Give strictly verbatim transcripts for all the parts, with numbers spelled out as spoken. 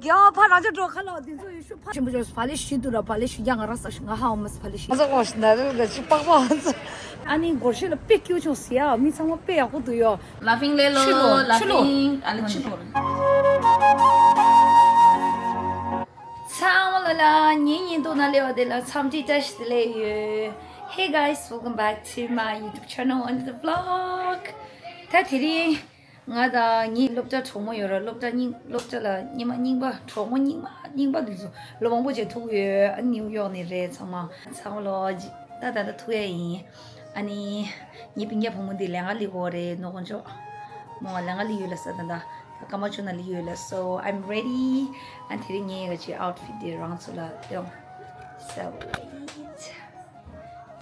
ཡ་ཕ་རང་ཅག་འགྲོ་ཁ་ལོ་འདི་ཚོ་ཡོད་ཤུ་ཕ་ཆེན་པོ་ཅོས་ཕ་ལེ་ཤི་དུ་ར་ཕ་ལེ་ཤི་ཡ་ང་ར་ས་ཤི་ང་ཧ་འོ་མ་སི་ཕ་ལེ་ཤི། ང་ཚོ་ཀོ་ཤི་ན་རེ་ར་ཅི་པག་པ་ང་ཚོ། ཨ་ནི་སྒོར་གཞས་ལ་དཔེ་སྐྱོ་བྱུང་ཟེར་ཡ་མི་ཚང་མ་དཔེ་ཡག་པོ་འདུག་ཡོ། Laughing ལེ་ལོ། ཕྱི་ལོགས། ཕྱི་ལོགས། Laughing ཨ་ནི་ཕྱི་ལོགས། ཚང་མ་ལ་ལ་ངའི་ཉིན་ཐོག་ན་སླེབས་པ་དེ་ལ་འཚམས་འདྲི་བཀྲ་ཤིས་བདེ་ལེགས་ཡོད། Hey guys, welcome back to my YouTube channel and the vlog. ད་དེ་རིང་ང་དང་ངའི་སློབ་གྲྭ་གྲོགས་མོ་ཡོད་ར། སློབ་གྲྭ་རྙིང་སློབ་གྲྭ་ལ་སྙིང་མ་རྙིང་པ་གྲོགས་མོ་རྙིང་མ་རྙིང་པ་འདི་ཚོ་ལོ་མང་པོ་ཅིག་ཐུག་ཡོད། ཨ་ནིའུ་ཡོག་ནས་རེད། ཚང་མ་ཚང་མ་ལོ་ད་ད་ད་ཐུག་ཡ་ཡིན། ཨ་ནི་ངའི་སྤུན་ཀྱག་བུ་མོ་འདི་ལས་ཀ་ལི་གོ་རེད་ནོ་གོ་ཅོ། མོ་ལས་ཀ་ལི་ཡོད་ལ་ས་ད་ད་ད་ཀ་མ་ཅོ་ན་ལི་ཡོད་ལ། So I'm ready. ཨ་དེ་རིང་ངའི་ག་ཅི་outfit དེ་རང་ཚོ་ལ་ཡོང་། So wait.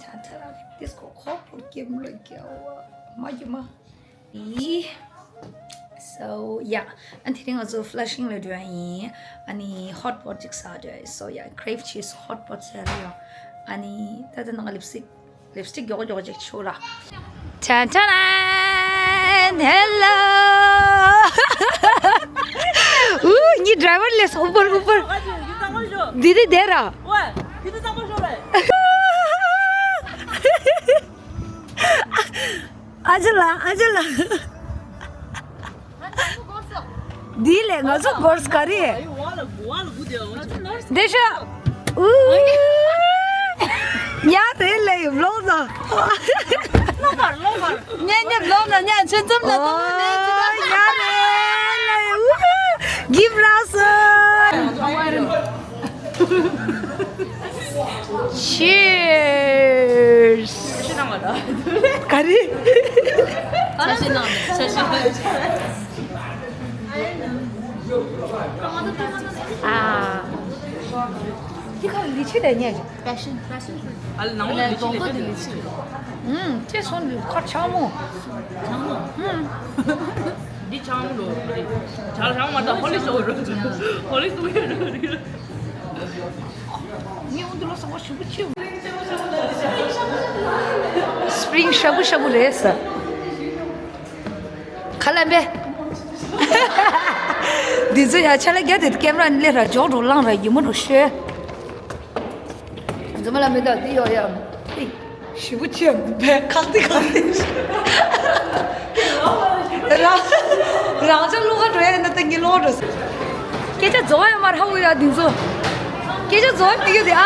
ད་ད་ད་ད་ད་ད་ད་ད་ད་ད་ད་ད་ད་ད་ད་ད་ད་ད་ཡི། So yeah. ཨ་དེ་རིང་ང་ཚོ་Flushing ལ་འགྲོ་ཡ་ཡིན། ཨ་ནི་hot pot ཅིག་ཟ་འགྲོ་ཡ་ཡིན། So yeah, Crave Cheese hot pot ཟ་ར་ཡོང་། ཨ་ནི་ད་ལྟ་ནང་ལིབ་སི་ཊིག་ལིབ་སི་ཊིག་མགྱོགས་མགྱོགས་ཅིག་ཆུ་ར། ཅན་ཅན། Hello. ཨུ་ངའི་driver ལས་Uber Uber. འདི་འདི་དེ་ར། ཨ་ཅེ་ལ་ཨ་ཅེ་ལ། འདི་ལས་ང་ཚོ་སྒོར་ག་རེ། དེ་ཤ། ཨུ། ཡ་དེ་ལས་ཡོད་ལོག་ཟ། ཉེ་ཉེ་ལོག་ན་ཉ་ཆུ་འཛོམས་ལ་ཏོ་མོ་ནས་ཅི་ད། ཡ་རེ་ལས་ཡོད། Give us. Cheers. ག་རེ། ཨ། འདི་ག་ལི་ཆི་རེད་ཉེ། Passion, passion fruit. ཨ་ལ་ནང་ལི་ཆི་ལི་ཆི། ཨུམ། ཅེ་སོང་འདི་ཁ་ཆང་མོ། ཆང་མོ། ཨུམ། འདི་ཆང་མོ་ལོ། ཆང་ཆང་མ་ད་ཧོ་ལི་སོ་རོ། ཧོ་ལི་སོ་རོ། ངས་འོང་དུ་ལོ་སོང་བ་ཞུ་གི་ཆེ། Spring ཤ་བུ་ཤ་བུ་རེད་ས། ཁ་ལ་འབེ། འདི་ཚོ་ཡ་ཆ་ལ་རྒྱ་དེ་ཀེམ་ར་ནི་ལེ་ར་ཇོག་འགྲོ་ལང་ར་ཡི་མོ་འགྲོ་ཤོད། འཛོམས་ལ་མི་དག་འདི་ཡོ་ཡ། ཞི་བུ་ཆེ་བེ་ཁག་ཏི་ཁག་ཏི། རང་རང་ཅག་བློ་ཁ་འགྲོ་ཡ་ཡིན་ན་ད་ངའི་བློ་འགྲོ། སྐད་ཆ་རྫོགས་ཡོད་མ་རེད་ཧ་གོ་ཡ་འདི་ཚོ། སྐད་ཆ་རྫོགས་མི་ཡོད་དེ་ཨ།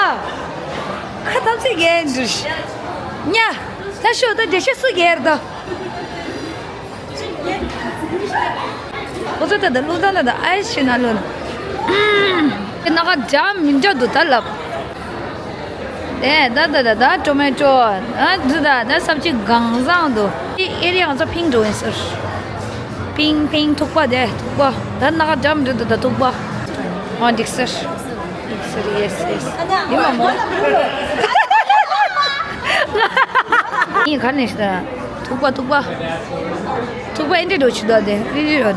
ཁ་ཐམ་ཚིག་གས་འདྲི། ཉ། ད་ཤོད་ད་འདྲེ་ཤ་སུ་གས་རེད་ད། ཁོ་ཚོ་ད་ལྟ་བློ་བཟང་ད་ལྟ་ཨའི་ཤི་ན་ལོ་ན། ཨུམ། ཁྱེད་ན་ཁ་འཇམ་མི་འཇམ་འདུག་ད་ལབ། དེ་ད་ད་ད་ད་ཊོ་མེ་ཊོ། ཨ་འདི་ད་ད་སབ་ཅི་གང་བཟང་འདུག་ཨེ་རི་ང་ཚོ་ཕིང་འགྲོ་ཡིན་ཟེར། ཕིང་ཕིང་ཐུག་པ་དེ་ཐུག་པ། ད་ན་ཁ་འཇམ་འདུག་ད་ད་ཐུག་པ། ཨ་འགྲིག་ཟེར། འགྲིག་ཟེར་ཡེ་སི་ཡེ་སི། ཡིན་མ་མོ། ཡིན་ག་ནས་ཤི་ད། ཐུག་པ་ཐུག་པ། ཐུག་པ་ཨེ་འདྲ་འགྲོ་ཆུ་ད་དེ་རི་རི་རོ་ན།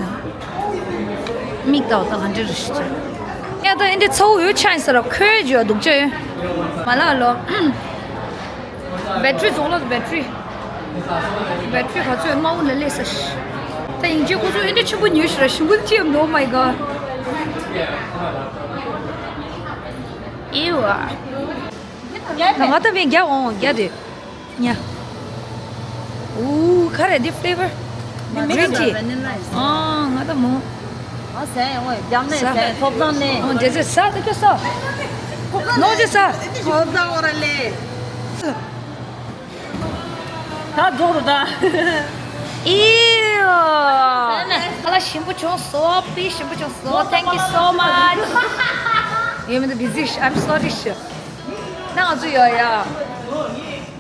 མིག་ཏག་ཏག་ག་འདྲ་རུ་ཞིག་ཅེ། ཡ་ད་ཨེ་འདྲ་ཚ་བོ་ཡོད་ཆ་ཡིན་ས་ར་ཁོའི་རྒྱུ་སྡུག་ཅེ་ཡོད། མ་ལ་ལོ། བེ་ཊི་རི་རྫོགས་ལ་བེ་ཊི་རི། བེ་ཊི་རི་ག་ཚོད་དམའ་བོ་ལ་སླེབས་ས་ཞིག་ད་ཡིན་གཅིག་ཁོ་ཚོ་ཨེ་འདྲ་ཆེན་པོ་ཉོས་ཤི་ར་ཞིམ་པོ་ཅི་ཡམ་ནོ། Oh my god. ཨེ་བ། ང་ང་ད་བས་རྒྱ་འོང་རྒྱ་དེ། ཉ། ཨུ་ཁ་རེ་འདི་ཕི་ལེ་ཝར། Green tea. Vanilla. ཨ་ང་ད་མོ། ཨ་ཟས་ཡོང་བས་རྒྱ་མེད་ཟས། ཟས་ཐོབ་ཐང་ནས། ཨ་འདྲེ་ཟས་ཟ་དེ་ཁྱོད་ཟ། ནོ་ཅི་ཟ། ཐོབ་ཐང་འོ་ར་ལེ། ད་རྫོགས་རུ་ད། ཨིའོ། ཁ་ལག་ཞིམ་པོ་བྱུང་སོ། དཔེ་ཞིམ་པོ་བྱུང་སོ། Thank you so much. ཡོད་མི་འདུག busy. I'm sorry ཤི། ད་ང་ཚོ་ཡོད་ཡ།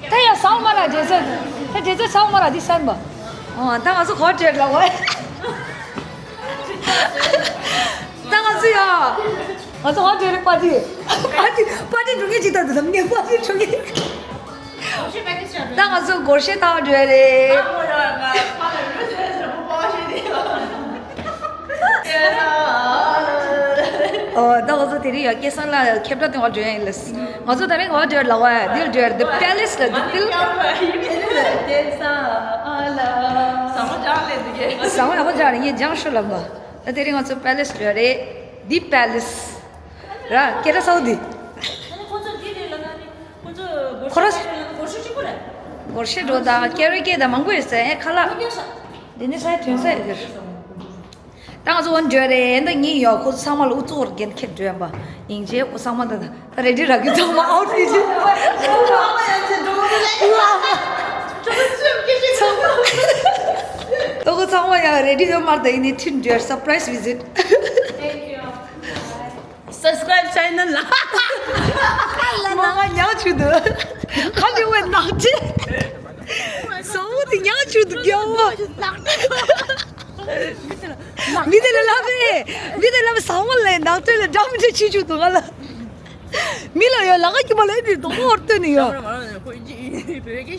ད་ཡ་སང་མ་ར་རྗེས་ཚོད། ད་རྗེས་ཚོད་སང་མ་ར་འདི་སན་པ། ཨོ་ད་ང་ཚོ་གོ་བྲེད་ལ་བ། ད་ང་ཚོ་ཡ། ང་ཚོ་གོ་བྲེད་པ་ཏི། པ་ཏི་པ་ཏི་འགྲོ་ངེས་ཅིག་ད་འདི་དམ་ངེས་པ་ཏི་འགྲོ་ངེས། ད་ང་ཚོ་སྒོར་གཞས་བཏང་འགྲོ་ཡ་རེད། ཨོ་ད་ང་ཚོ་དེ་རིང་ཡ་སྐལ་བཟང་ལ་ཁེབས་སྒྲ་སྟོན་པར་འགྲོ་ཡ་ཡིན་ལ། ང་ཚོ་ད་རིང་ང་འགྲོ་ཡ་ལ་བ་འདིར་འགྲོ་ཡ་རེད། The Palace ལ་འདུག་དེ་ལ། ཟ་མ་ཡག་པོ་སྦྱངས་རེད། ངས་སྦྱངས་ཤོག་ལབ་པ། ད་དེ་རིང་ང་ཚོ་Palace འགྲོ་ཡ་རེད། འདི་པེ་ལེ་སི་ར་སྐད་གྲགས་ཚ་བོ་འདི། ཁོ་ར་སྒོར་གཞས་འགྲོ་དང་ཀེ་རེ་ཀེ་དང་མང་པོ་ཡོད་ཟེར་ཨེ་ཁ་ལག་འདི་ནི་ས་ཡ་ཐོན་ས་ཡོད་ཀྱི་རེད། ད་ང་ཚོ་འོ་འགྲོ་རེད། ད་ངས་ཡོད་ཁོ་ཚོ་ཚང་མ་ལ་ཨུ་ཚུགས་རྒྱན་ཁྱེར་འགྲོ་ཡིན་པ་ཡིན་ཅེ་ཁོ་ཚང་མ་ད་ད་རེ་ཌི་རག་གི་ཚང་མ་ཨའུ་ཊི་ཕིཊ་ཅིག་ད་ཁོ་ཚང་མ་ཡང་རེ་ཌི་ཡོད་མར་ད་ཡིན་ནི་ཁྲིད་འགྲོ་སར་པ་རའི་སི་བི་ཛིཊ། Thank you. Subscribe channel ལ། མ་ང་ཉག་ཆུ་དུ། ཁ་ལི་བའི་ནག་ཅེ། ས་འོ་དེ་ཉག་ཆུ་དུ་རྒྱལ་བ། མི་དེ་ལ་ལབ་པས། མི་དེ་ལབ་པས་ས་འོ་ལ་ནག་ཅེ་ལ་འདྲ་མི་འདྲ་ཆི་ཆུ་དུ་ང་ལ། མི་ལ་ཡོད་ལ་ཁ་ཁྱི་མ་ལ་ཨེ་འདྲི་དོག་མོ་བར་སྟོན་ནི་ཡོད། བོད་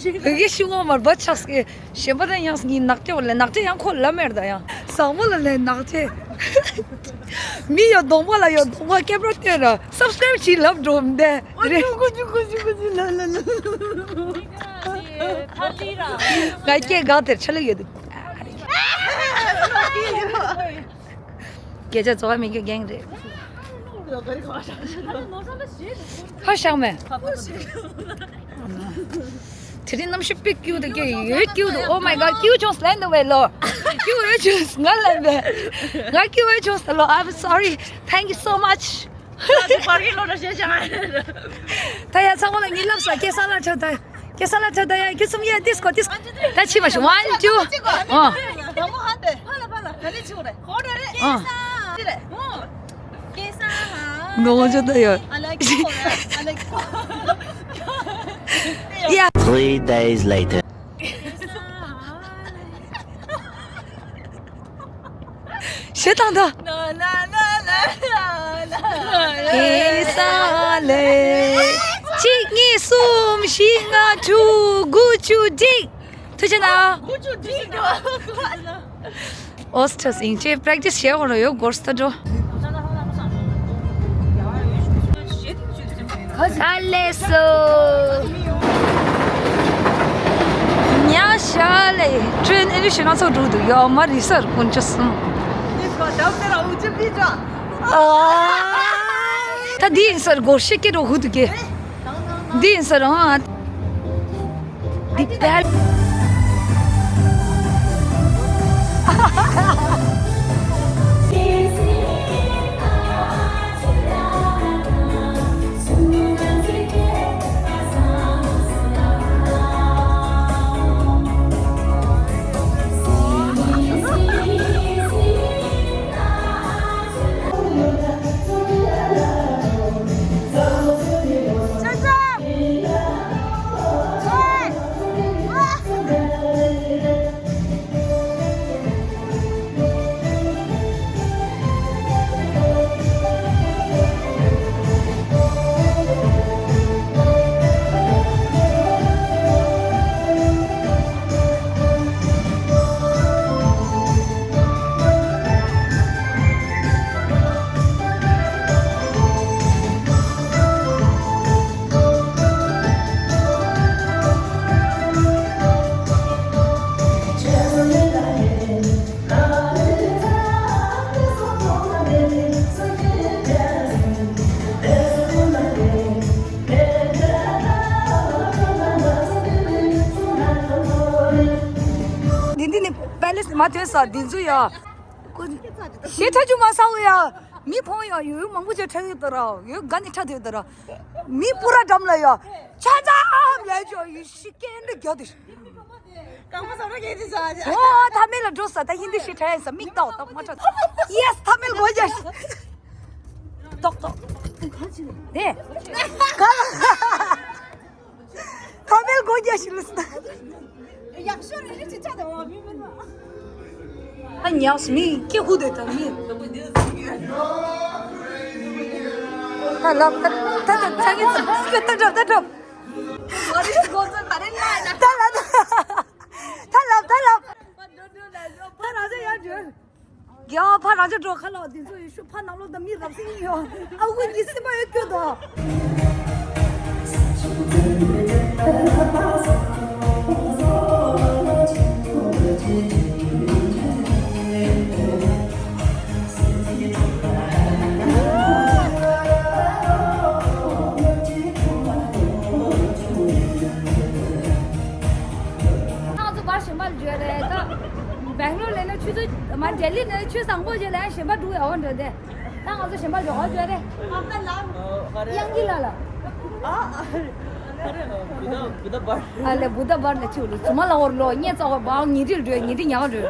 སྐད་ཤི་ངོ་མར་བ་ཆགས་སྐད་གཞན་པ་དང་ཡང་ངའི་ནག་ཅེ་བ་ལས་ནག་ཅེ་ཡང་ཁོ་ལ་མེར་ད་ཡང་ས་འོ་ལ་ལས་ནག་ཅེ། མི་ཡོད་གདོང་པ་ལ་ཡོད་གདོང་པ་སྐད་འབོར་སྟོན་ར་སབ་སི་ཀ་རེབ་བྱེད་ལབ་འགྲོ་མི་འདས་རེད། ང་སྐད་གང་དེར་ཆ་ལག་ཡོད་འདུག་སྐད་ཆ་རྫོགས་མི་རྒྱུ་རྒན་རེད། ཧ་ཤང་མེ། དེ་རིང་གནམ་གཤིས་དཔེ་སྐྱིད་འདུག་སྐྱིད་ཡོད་སྐྱིད་འདུག Oh my god སྐྱིད་བྱུང་ལན་འདུག་བས་ལོ། སྐྱིད་ཡོད་བྱུང་ང་ལན་བས། ང་སྐྱིད་ཡོད་བྱུང་ལོ། I'm sorry. Thank you so much. ད་ཡ་ཚང་མ་ལ་ངའི་ལབ་ས་སྐད་ས་ལ་ཁྲབ་ད། སྐད་ས་ལ་ཁྲབ་ད་ཡ་ཁྱེད་གསུམ་ཡ་ཏིས་ཀོ་ཏིས་ཀོ། ད་ཕྱི་མ་ཤི་one two ཨ། ནོ་ཇོ་ད་ཡོད། Yeah. Three days later. ཞེ་དང་ད། ཨེ་ས་ལེ། གཅིག་གཉིས་གསུམ་བཞི་ལྔ་དྲུག་དགུ་བཅུ་བདུན། ཐུགས་རྗེ་གནང་། དགུ་བཅུ་བདུན། ཨོ་སི་ཐ་སིང་ཅེ་པྲེག་ཊི་སི་བྱེད་དགོས་རོ་ཡོད་སྒོར་སྟ་འགྲོ། ཨ་ལེ་སོ། ཉ་ཤ་ལེ་ཀྲེན་ཨེ་རི་ཤི་ན་ཚོ་འགྲོ་འདུག་ཡོ་མ་རི་སར་ཀུན་ཅོ་སུམ། ད་འདི་ཡིན་སར་སྒོར་ཤེ་ཀེ་རོ་ཧུ་འདུག་གེ། འདི་ཡིན་སར་ཨང་། འདི་པལ། འདི་འདི་ནི་པེ་ལེ་སི་མ་ཐོན་ས་འདི་ཚོ་ཡ། ཞེ་ཁྲ་ཆུ་མ་ས་འོ་ཡ། མི་ཕོང་ཡ་ཡོད་མང་པོ་ཅིག་ཁྲ་ཡོད་དོ་ར་ཡོད་ག་ནི་ཁྲ་ཐོས་དོ་ར། མི་པུ་ར་འགྲམ་ལ་ཡ། ཆ་ཚ་ཨམ་ལས་ཅོ་ཡུ་ཤི་ཀེན་འདི་རྒྱོ་དི། གང་མ་ས་ར་གེ་དི་ས་ཨ། ཨོ་ཐ་མེ་ལ་འགྲོ་ས་ད་ཧིན་དི་ཤི་ཁྲ་ཡ་ས་མིག་ཏོག་ཏོག་མ་ཁྲ། ཡེ་སི་ཐ་མེ་ལ་གོ་རྒྱ་ཤི། ཏོག་ཏོག་དེ། ག་ལ། ཁ་མེལ་སྒོ་རྒྱག་ཞིག་ལ་སི་ན། ཡག་ཤོས་རེ་རེ་ཅིག་ཆགས་དང་བ་མི་མིན་པ། ཨ་ཉགས་མི་སྐྱེ་ཧུ་དེ་དང་མི། ད་ལབ་ད་ད་ད་ཚ་གི་ཚ་ད་ད་ད་ད། ཨ་རི་སྒོ་ཚ་ག་རེ་ན་ད་ལ་ད་ད་ལབ་ད་ལབ། ད་ར་ཟེ་ཡར་འགྲོ། རྒྱལ་བ་ཕ་རང་ཅག་འགྲོ་ཁ་ལོ་འདི་ཚོ་ཡོད་ཤུ་ཕ་ནང་ལོག་ད་མི་རབ་སེ་ཡིན་ཡོ། ཨ་ཁུ་གཉིས་སེམས་པ་ཡོད་སྐྱོ་དོ། ཆུ་ཚོད་མ་ལྡི་ལི་ནས་ཆུ་བཟང་པོ་བྱས་ལ་གཞན་པ་འགྲོ་ཡག་པོ་འགྲོ་དེ། ད་ང་ཚོ་གཞན་པ་ལོག་འགྲོ་རེད། དབྱངས་སྐྱིད་ལགས་ལ། ཨ། ཨ་ལེ་བུ་ད་བར་ལ་ཆུ་ལ་ཚུ་མ་ལ་འོར་ལོ་ངས་ཙོག་པ་བང་ཉི་ཁྲིར་འགྲོ་ཉི་ཁྲི་ཉག་འགྲོ།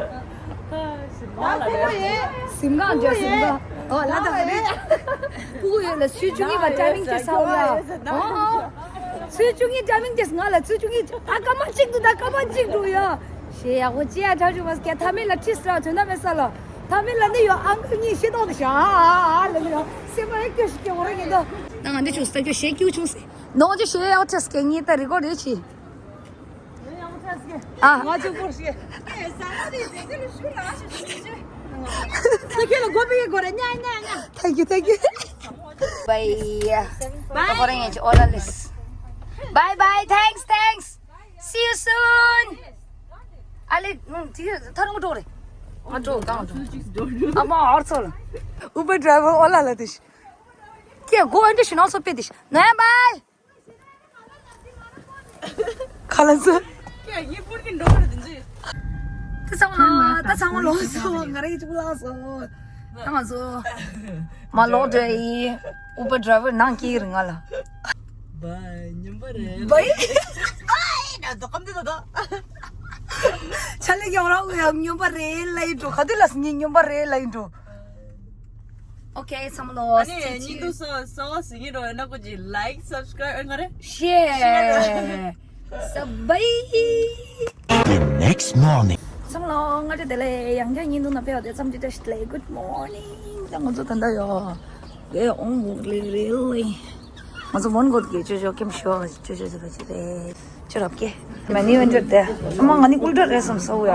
གཟིམ་ཁང་འགྲོ་གཟིམ་ཁང་། ཨོ་ལ་ད་བུ་ཕྲུ་གུ་ཡོད་ལ་ཆུ་ཆུ་ངེས་པ་ཊའི་མིང་དེ་ས་འོ་ལ། ཨོ་ཨོ། ཚུལ་བཅུ་གཉིས་འདྲ་མིན་དེ་ང་ལ་ཚུལ་བཅུ་གཉིས་ད་སྐར་མ་གཅིག་ཏུ་ད་སྐར་མ་གཅིག་ཏུ་ཡ། ཞེས་ཡག་པོ་ཅི་ཡ་གྲ་ཞུ་མ་སྐད་ཐ་མེད་ལ་ཁྲིས་ར་དོན་དག་མེད་ས་ལ། ཐ་མེད་ལ་ནི་ཡོ་ཨང་ཀལ་གཉིས་ཤེས་ཏོག་ཏུ་ཤ་ཨ་ལ་ནི་ཡོ་སེམས་པ་ཡ་སྐྱོ་ཞིག་སྐྱོ་བོ་ར་ཡིན་ཏོ། ད་ང་འདི་ཆུ་སྟ་སྐྱོ་ཞེས་སྐྱུ་ཆུང་སེ་ནོ་ཅི་ཞེས་ཡག་ཆེ་སྐད་གཉིས་ད་རི་གོ་རེ་ཆི། ཨ། ང་ཚོ་སྐོར་ཞིག་ས་ཁྱོད་ལ་སྒོ་པི་གོ་རེ་ཉ་ཉ་ཉ། Thank you, thank you. Bye. Bye. Bye bye, thanks, thanks. See you soon. ཨ་ལེ། ཐར་འགྲོ་རེ། ང་འགྲོ་གང་འགྲོ། ཨ་མ་ཨར་ཚོ་ལ། Uber driver ཨོ་ལ་ལ་དེ་ཤི། ཀྱེ་go and she also pay this. ནོ་ཡ་bye. ཁ་ལ་ཚོ། ཀྱེ་ཡི་པུར་གི་འགྲོ་རེ་དེ་ཇི། ད་ཚང་མ་ལོ་ད་ཚང་མ་ལོ་སོ་ང་རེ་ཡི་ཅུ་ལ་སོ། ད་ང་ཚོ། མ་ལོག་འདྲ་ཡི། Uber driver ནང་སྐྱེས་རིང་ང་ལ། བའི་ཉམས་པ་རེད། བའི། ཨའི་ན་དོ་ཀམ་དེ་དོ་དོ། ཆ་ལེ་ཡོང་ར་ཡང་ཉམས་པ་རེད་ལ་ཡིན་འགྲོ་ག་དུས་ལ་སི་ཉི་ཉམས་པ་རེད་ལ་ཡིན་འགྲོ། Okay ཚང་མ་ལོ། ཨ་ནི་ཉིན་དུ་སོ་སོ་སི་ཉི་རོ་ཡིན་ན་ཀོ་ཅི་like subscribe ཨ་ང་རེ། Share. Subscribe. The next morning. ཚང་ལོ་ང་ཏྲེ་དེ་ལེ་ཡང་བསྐྱར་ཉིན་དུ་ན་ཕེ་བ་དེ་ཙམ་ཅི་ཏྲེ་ཤི་ལེ། Good morning. ད་ང་ཚོ་ད་ད་ཡོ། ཡེ་ཨོང་བུག་ལེ་རེ་ལེ། ང་ཚོ་མོན་གོ་གི་ཅོ་ཅོ་ཀེམ་ཤོ་ཅོ་ཅོ་ཅོ་ཅོ་རེ། ཅོ་རབ་ཀེ། མ་ནི་ཝེན་ཏར་དེ། ཨ་མ་ང་ནི་ཀུལ་ཏར་རེ་སམ་སོ་ཡ།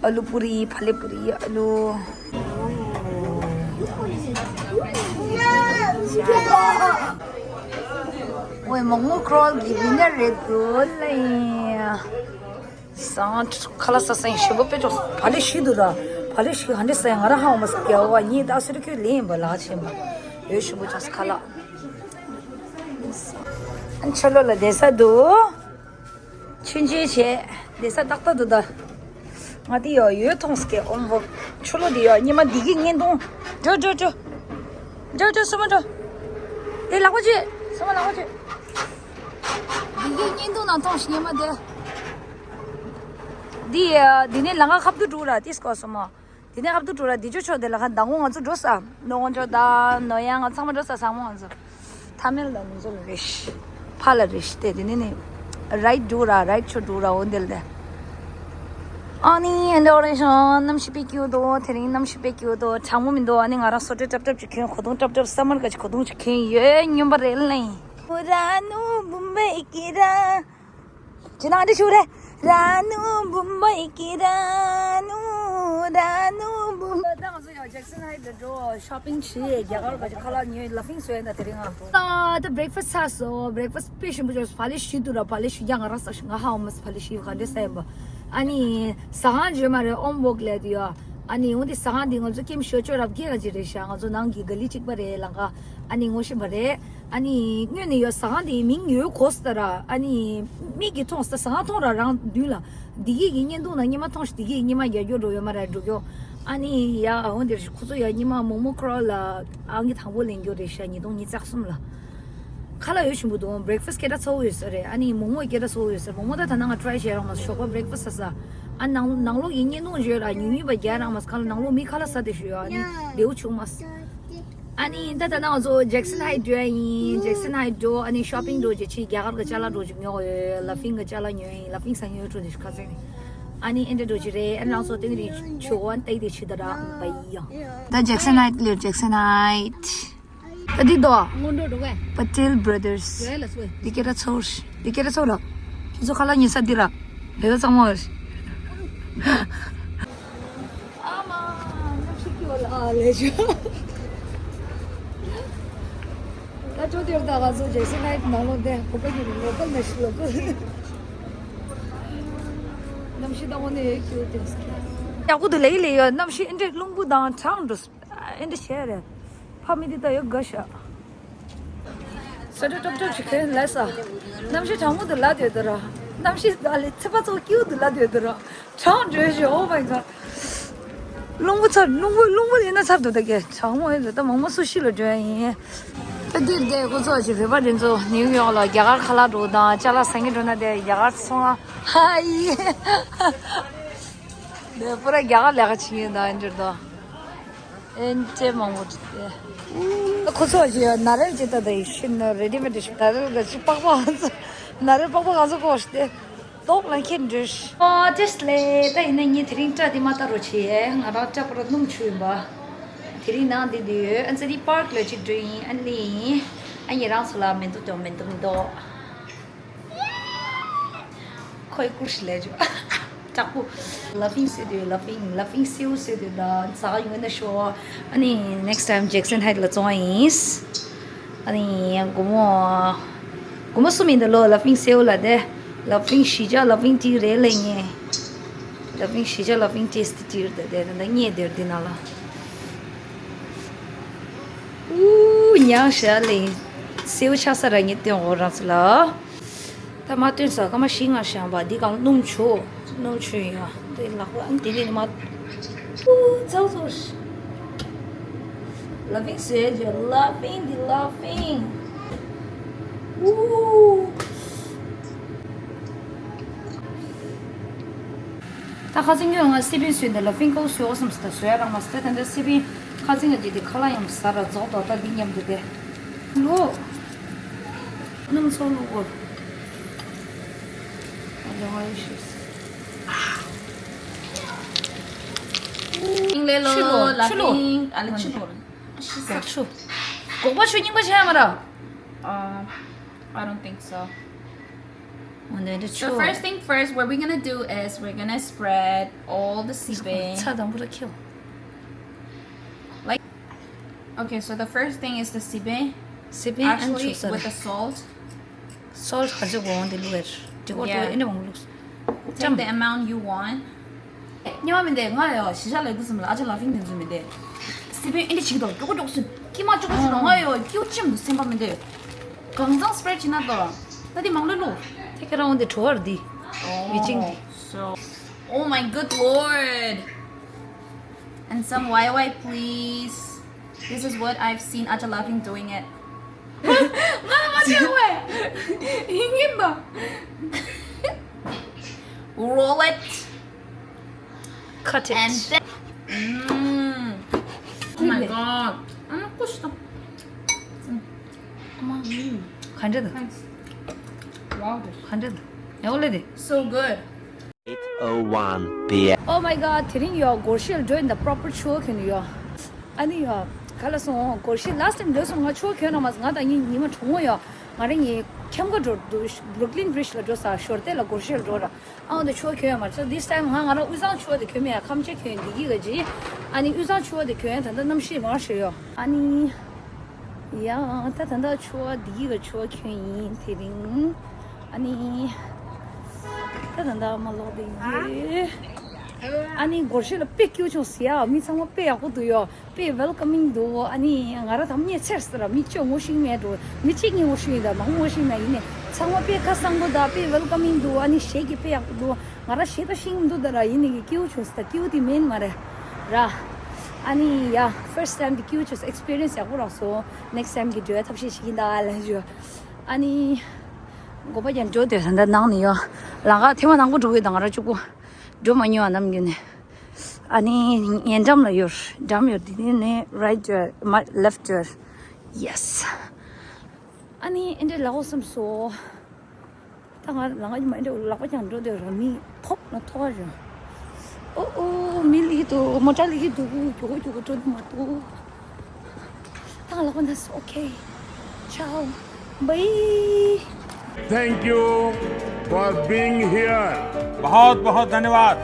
ཨ་ལུ་པུ་རི། ཕ་ལེ་པུ་རི། ཨ་ལུ། ཝེ་མོག་མོག་ཀྲོལ་གི་ཝི་ནར་རེད་འདུག་ལེ། སང་ཁ་ལག་ས་སང་ཞིམ་པོ་དཔེ་ཅོག་བ་ལེ་ཤི་འདུག་ར། བ་ལེ་ཤི་ཧ་འདྲེ་ས་ཡ་ང་ར་ཧ་འོ་མ་ས་ཀྱ་བ་ཉིད་ད་སུ་རི་ཁྱོད་ལེ་ཡིན་པ་ལ་ཆེན་པ། ཡོད་ཞིམ་པོ་ཅོག་ཁ་ལག་ཆ་ལོ་ལ་བསྡད་ས་འདུག་ཆུན་ཆུན་བྱས། བསྡད་ས་ཏག་ཏག་འདུག་ད། ང་དེ་ཡོ་ཡོད་མཐོང་སྐད་ཨོམ་བོ། ཆུ་ལོ་དེ་ཡོ་ཉི་མ་འདི་གི་བརྙན་ཐུང་། འགྲོ་འགྲོ་འགྲོ། འགྲོ་འགྲོ་སོ་མ་འགྲོ། དེ་ལག་པ་ཅི། སོ་མ་ལག་པ་ཅི། འདི་གི་བརྙན་ཐུང་ནང་མཐོང་ཞིག་ཉི་མ་དེ། འདི་ཡ་འདི་ནས་ལང་ཀ་ཁབ་ཏུ་འགྲོ་ར་དེ་སྐོར་སོ་མ། དེ་ནས་ཁབ་ཏུ་འགྲོ་ར་དེ་ཅོ་ཆོ་དེ་ལ་ཁ་མདང་དགོང་ང་ཚོ་འགྲོ་ས། ནོ་ང་ཚོ་ད་ནོ་ཡ་ང་ཚང་མ་འགྲོ་ས་ཚང་མ་ང་ཚོ། ཐ་མལ་ལ་ནུ་ཚོ་ལ་རེ་ཤི། ཕ་ལ་རེ་ཤི་དེ་དེ་ནས་ནས་རའིད་འགྲོ་ར་རའིད་ཆོ་འགྲོ་ར་འོ་འདེལ་དེ། ཨ་ནི་ཨེ་འདྲ་རེ་ཤོ་གནམ་གཤིས་དཔེ་སྐྱིད་འདུག་དེ་རིང་གནམ་གཤིས་དཔེ་སྐྱིད་འདུག་གྲང་མོ་མི་འདུག་ཨ་ནི་ང་རང་སོ་ཏྲེ་ཏྲབ་ཏྲབ་ཅིག་གྱོན་གོ་དུང་ཏྲབ་ཏྲབ་ས་མར་ག་ཅིག་གོ་དུང་ཅིག་གྱོན་ཡོད་སྨྱོན་པ་རེད་ལེ། ཨུ་ར་ནུ་བུམ་པའི་སྐྱིད་ར། ཅི་ན་འདི་ཤུ་རེ། ར་ནུ་བུམ་པའི་སྐྱིད་ར་ནུ་ར་ནུ་བུམ། ད་ང་ཚོ་ཡང་ཇེག་སན་ཧའིཊ་ལ་འགྲོ་ཤོ་པིང་བྱེད་རྒྱ་གར་ག་ཅིག་ཁ་ལག་ཉོས་ལ་ཕིང་སོ་ཡ་ན་དེ་རིང་ང་། ད་ད་བྷི་རེག་ཕ་སི་ཆགས་སོ། བྷི་རེག་ཕ་སི་དཔེ་ཞིམ་པོ་བྱུང་སོ། བ་ལེ་ཤི་འདུག་ར་བ་ལེ་ཤི་ཡ་ང་རང་ས་ཞིག་ང་ཧ་འོ་མ་སི་བ་ལེ་ཤི་ག་འདྲེ་ས་ཡིན་པ། ཨ་ནི་ཟ་ཁང་བརྗོད་མ་རེད་ཨོམ་བོག་ལས་དུ་ཡ། ཨ་ནི་འོ་དེ་ཟ་ཁང་དེ་ང་ཚོ་ཀེམ་ཤོ་ཅོ་རབ་རྒྱས་ག་ཅིག་རེད་ཤག་ང་ཚོ་ནང་གི་ག་ལི་གཅིག་པ་རེད་ལང་ཀ་ཨ་ནི་ངོ་ཤེས་པ་རེད། ཨ་ནི་སྔོན་ནས་ཡོད་ཟ་ཁང་དེའི་མིང་ཡོད་གོ་ས་ར། ཨ་ནི་མིག་གིས་མཐོང་ས་ཟ་ཁང་མཐོང་ར་རང་མདུན་ལ། འདི་གི་གི་བརྙན་ཐུང་ན་ཉི་མ་མཐོང་ཞིག་འདི་གི་ཉི་མ་རྒྱ་སྐྱོ་འགྲོ་ཡོད་མ་ར་འགྲོ་སྐྱོ། ཨ་ནི་ཡ་འོ་འདིར་ཁོ་ཚོ་ཡ་ཉི་མ་མོག་མོག་ཀྲོལ་ལ་ཨང་གི་དང་པོ་ལེན་རྒྱུ་རེད་ཤག་ཉིས་སྟོང་ཉི་ཤུ་རྩ་གསུམ་ལ། ཁ་ལག་ཡོད་ཞིམ་པོ་འདུག་བྷི་རེག་ཕ་སི་སྐད་གྲགས་ཚ་བོ་ཡོད་ས་རེད། ཨ་ནི་མོག་མོག་སྐད་གྲགས་ཚ་བོ་ཡོད་ས་རེད། མོག་མོག་ད་ད་ནང་ང་ཊ་རའི་བྱས་རོགས་མ་ཞོགས་པ་བྷི་རེག་ཕ་སི་ཟ་ས། ཨ་ནང་ནང་ལོགས་ཀྱི་བརྙན་ཐུང་བརྗོད་ར་ཉུང་ཉུང་བ་རྒྱག་རང་མ་ཁ་ལ་ནང་ལོགས་མི་ཁ་ལག་ཟ་དེ་ཞུ་ཡོད། ཨ་ནི་ལེའུ་ཆུང་མ། ཨ་ནི་ད་ད་ནང་ང་ཚོ་ཇེག་སན་ཧའིཊ་འགྲོ་ཡ་ཡིན། ཇེག་སན་ཧའིཊ་འགྲོ་ཨ་ནི་ཤོ་པིང་འགྲོ་རྗེས་ཕྱི་རྒྱ་གར་གི་ཅ་ལག་འགྲོ་ཅིག་ཉོ་ཡོད། ལ་ཕིང་གི་ཅ་ལག་ཉོ་ཡིན། ལ་ཕིང་ས་ཉོ་འགྲོ་དེ་ཁ་སང་ནི་ཨ་ནི་ཨེ་འདྲ་འགྲོ་ཅིག་རེད། ཨ་ནི་རང་ཚོ་སྟེང་རིང་ཆུ་བོ་ཨན་ཏའི་དེ་ཕྱི་ད་ར་བ་ཡི་ཡང་། ད་ཇེག་སན་ཧའིཊ་ལེར་ཇེག་སན་ཧའིཊ། ད་འདི་དོ། སྔོན་འགྲོ་འགྲོ་གས། Patel Brothers། ཡོད་ལ་སོ། འདི་སྐད་གྲགས་ཚོར། འདི་སྐད་གྲགས་ཚོར་ལ། ཁྱེད་ཚོ་ཁ་ལག་ཉོ་ས་འདི་ར། བེ་བ་གཙང་མ་རེད། ཨ་མ། གནམ་གཤིས་སྐྱིད་པོ་ལ་ལས་བྱུང་། ད་ཅོ་དེར་ད་ང་ཚོ་ཇེག་སན་ཧའིཊ་ནང་ལོགས་དེ་གོ་པ་ཉིད་ལོ་ཀལ་ནས་ཤི་ལོ་ཀལ། གནམ་གཤིས་ད་དངོས་གནས་ཡོད་ཀྱི་ཡོད་དེ། ཡག་པོ་འདུག་ལེ་ལེ་ཡོད། གནམ་གཤིས་ཨེ་འདྲ་རླུང་བུ་དང་གྲང་འགྲོ། ཨེ་འདྲ་བྱས་རེད། ཕ་མི་འདི་ད་ཡོད་དགའ་ཤག་སོ་ཏྲ་ཏོབ་ཏོབ་ཞིག་གན་ལས་ས། གནམ་གཤིས་གྲང་མོ་འདུག་ལབ་ཡོད་དོ་ར། གནམ་གཤིས་ཨ་ལེ་ཚེ་པ་ཚོ་སྐྱིད་པོ་འདུག་ལབ་ཡོད་དོ་ར། གྲང་འགྲོ་ཞེས། Oh my god. རླུང་བུ་ཚ། རླུང་བུ། རླུང་བུ་ཡིན་ན་ཚ་འདུག་ད་གས་གྲང་མོ་ཡིན་འདུག་ད་མང་མོ་སུ་ཤི་ལ་འགྲོ་ཡ་ཡིན། ད་འདིར་བསྡད་ཁོ་ཚོ་ཅིག་བོད་པ་འདི་ཚོ་ནིའུ་ཡོག་ལ་རྒྱ་གར་ཁ་ལག་འགྲོ་དང་ཅ་ལག་ཟ་མཁན་འགྲོ་ན་དེ་རྒྱ་གར་ཚོང་ལ་ཧ་ཡི། འདི་པུ་ར་རྒྱ་གར་ལས་ཀ་བྱེད་མཁན་དང་འདིར་དང་། ཨེ་འདྲས་མང་པོ་འདུག་སྟེ། ཁོ་ཚོ་ཡི་ན་རེལ་ཅིག་ད་ད་ཡི་ཤི་ན་རེ་ཌི་མེད་ཤི་ན་རེལ་ག་ཅིག་པགས་པ་ང་ཚོ་ན་རེལ་པགས་པ་ང་ཚོ་ཀོ་ཤི་སྟེ་ཏོག་ལ་ཁྱེར་འདྲུ་ཤི། ཨོ་ཏེས་ལེ། ད་ཡིན་ན་ངས་དེ་རིང་སྐྲ་དེ་མ་བཏགས་རོགས་བྱེད། ང་རང་སྐྲ་པོ་ར་སྣུམ་ཆུ་ཡིན་པ། དེ་རིང་ནང་འདི་འདི་ཡོད། ཨ་ཙི་རི་པར་ལ་ཅིག་འགྲོ་ཡིན། ཨ་ནི་ཨ་ནི་རང་ཚོ་ལ་མེ་ཏོག་ཏོག་མེ་ཏོག་མེ་ཏོག་ཁོའི་ཀུ་ཤི་ལས་ཇོ། དྲག་པོ། ལ་ཕིང་སུ་དུ་ལ་ཕིང་ལ་ཕིང་སིའུ་སུ་དུ་ད་ཛ་ཡོང་ན་ཤོ། ཨ་ནི་next time Jackson Heights ལ་བཙོང་བ་ཡིན། ཨ་ནི་སྒོར་མོ། སྒོར་མོ་གསུམ་ཡིན་ད་ལོ། ལ་ཕིང་སེའུ་ལ་དེ། ལ་ཕིང་བཞི་ཆ་ལ་ཕིང་ཏི་རེད་ལེ་ངས། ལ་ཕིང་བཞི་ཆ་ལ་ཕིང་ཏེས་ཏི་ཏི་རེད་དེ་ད་ངས་དེར་འདི་ན་ལ། ཨུ་ཉག་ཤ་ལེ། སེའུ་ཆགས་ས་ར་ངས་སྟོན་འོ་རང་ཚོ་ལ། ད་མ་སྟོན་ས་ཀ་མ་ཤི་ང་ཤང་བ་འདི་གང་སྣུམ་ཆུ། སྣུམ་ཆུ་ཡིན་ཡ། དེ་ལག་པ་ཨ་ནི་དེ་ནས་མ། ཨུ་ཚའུ་ཚོ། Loving ཟེར་གྱི་loving འདི་loving། ཨུ། ད་ཁ་སང་ཁྱོད་ང་སི་པན་བཟོས་འདི་ལ་ཕིང་ཀལ་བཟོས་འོ་བསམ་སི་ད་བཟོས་ཡ་རང་མ་སི་ད་ད་འདི་སི་པན་ཁ་སང་ང་འདི་དེ་ཁ་ལག་ཡང་ཟ་ར་རྫོགས་དོ་ད་འདི་མཉམ་དུ་དེ། ལོ། སྣུམ་ཚོགས་ལུག་གོ། I don't want issues. ཕིང་ལེ་ལོ། ཕྱི་ལོ། ལ་ཕིང་ཨ་ལེ་ཕྱི་ལོ། ཕྱི་ས་ཆུ། སྒོག་པ་ཆུ་རྙིང་པ་ཆགས་མ་ར། Uh, I don't think so. འོ་འདི་འདྲ་So ཆུ། First thing first, what we're gonna do is we're gonna spread all the 西北。 ཚ་དང་པོ་ལ་ཁྱེར། Like, okay, so the first thing is the 西北。 西北 and Actually, 出色。 With the salt. Salt ག་ཚོད་གོང་དེ་བླུགས་ཡར། དེ་སྐོར་དུ་Yeah. ཨེ་འདྲ་མང་བླུགས། Take the amount you want. སྙམ་མི་འདུག་ང་ཡོ་གཞིས་ཆགས་ལ་ཡོད་དུས་ཙམ་ལ་ཨ་ཅག་ལ་ཕིང་དེ་ཚོ་མི་འདུག་སི་པན་ཨེ་འདྲ་བྱེད་ཀྱི་འདུག་ཀྱོག་ཀྱོག་སུ་ཀྱི་མ་ཀྱོག་ཀྱོག་སུ་ང་ཡོ་ཀྱུ་ཅིམ་དུ་སེམས་པ་མི་འདུག་གང་ཚང་སི་པྲེ་ཌི་བྱེད་ན་ཏོ། ད་དེ་མང་ལོས་ལོ། དེ་ཁྱེད་རང་འོང་དེ་བྲོ་བར་འདི། མི་ཅིང་འདི། So, oh my good lord. And some Y Y, please. This is what I've seen Aja Laughing doing it. ང་ལ་མ་བྱེད་བས། ཡིན་ཡིན་པ། Roll it. Cut it. And then, mm. Oh my god. ཨ་མ་ཀུ་ཤི་དང་། ཨ་མ། ག་འདྲ་འདུག Thanks. Wow. ག་འདྲ་འདུག་ཡག་པོ་ལེ་དེ། So good. Eight oh one p.m. Oh my god, དེ་རིང་ཡོ་སྒོར་གཞས་འགྲོ་ཡིན་ད། པྲོ་པར་ཆུ་བོ་གྱོན་ཡོ། ཨ་ནི་ཡོ་ག་ལ་སོང་སྒོར་གཞས། Last time འགྲོ་སོང་ང་ཆུ་བོ་གྱོན་ར་མ་སོང་། ང་དང་ངའི་ཉི་མ་གྲོགས་མོ་ཡོ། ང་རང་ངའི་ཁྱམས་ཁ་འགྲོ་འདུག Brooklyn Bridge ལ་འགྲོ་ས་ཞོར་དེ་ལ་སྒོར་གཞས་འགྲོ་ར། ཨ་འོ་ད་ཆུ་བོ་གྱོན་ཡོ་མ་ཚོ། This time ང་ང་རང་དབུས་གཙང་ཆུ་བོ་དེ་གྱོན་མེད་ཡ། ཁམས་ཆེ་གྱོན་འདི་གི་ག་ཅི། ཨ་ནི་དབུས་གཙང་ཆུ་བོ་དེ་གྱོན་ཡ་ད་ལྟ་གནམ་གཤིས་མང་ཤོས་ཡོ། ཨ་ནི། ཡ། ད་ད་ལྟ་ཆུ་བོ་འདི་གི་ག་ཆུ་བོ་གྱོན་ཡིན་དེ་རིང་། ཨ་ནི། ད་ད་ལྟ་མ་ལོག་དེ་ཡོད། ཨ་ནི་སྒོར་གཞས་ལ་དཔེ་སྐྱིད་བྱུང་ཟེར་ཡ། མི་ཚང་མ་དཔེ་ཡག་པོ་འདུག་ཡོ། དཔེ་welcoming འདུག་ཨ་ནི་ང་རང་དམ་ཉེ་ཚེར་ཟེར་ར་མི་གཅིག་ངོ་ཤེས་མེད་འགྲོ། མི་གཅིག་གཉིས་ངོ་ཤེས་ཡིན་ད། མང་ངོ་ཤེས་མེད་ཡིན་ནི། ཚང་མ་དཔེ་ཁ་བཟང་པོ་ད། དཔེ་welcoming འདུག་ཨ་ནི་གཞས་ཀྱི་དཔེ་ཡག་པོ་འདུག་ང་རང་གཞས་ད་ཤེས་མི་འདུག་ད་ར། ཡིན་ནི་གི་སྐྱིད་བྱུང་ཟེར་ད། སྐྱིད་དེ་མིན་མ་རེད་ར། ཨ་ནི་ཡ། First time འདི་སྐྱིད་བྱུང་ཟེར། Experience ཡག་པོ་རག་སོང་། Next time གི་འགྲོ་ཡ་ཐབས་ཤེས་བྱེད་ཀྱིན་ད་ལ་ཞུ། ཨ་ནི། གོ་པ་ཀྱང་འགྲོ་དེ་ད་ནང་ནས་ཡོ། ལམ་ཁ་ཐེངས་མ་དང་པོ་འགྲོ་གི་ཡོད་ད། ང་རང་གཅིག་པུ་འགྲོ་མ་མྱོང་བ་ནམ་རྒྱུན་ནས། ཨ་ནི་ཉེ་འགྲམ་ལ་ཡོད། འགྲམ་ཡོད། དེ་ནས་ནི་right འགྲོ་མ་left འགྲོ། Yes. ཨ་ནི་ཨེ་འདྲ་ལ་འོ་བསམ་སོང་། ད་ང་ལམ་ཁ་ཉི་མ་ཨེ་འདྲ་ལག་པ་ཀྱང་འགྲོ་དེ་ར་མི་ཐོབ་ན་ཐོབ་ར། ཨོ་ཨོ་མི་ལི་འདུག་མོ་ཊ་ལི་འདུག་གྱོ་གྱོ་འགྲོ་དུ་མ་འདུག་ད་ལག་པ་འདས། Okay. Ciao. Bye. Thank you for being here. बहुत बहुत धन्यवाद।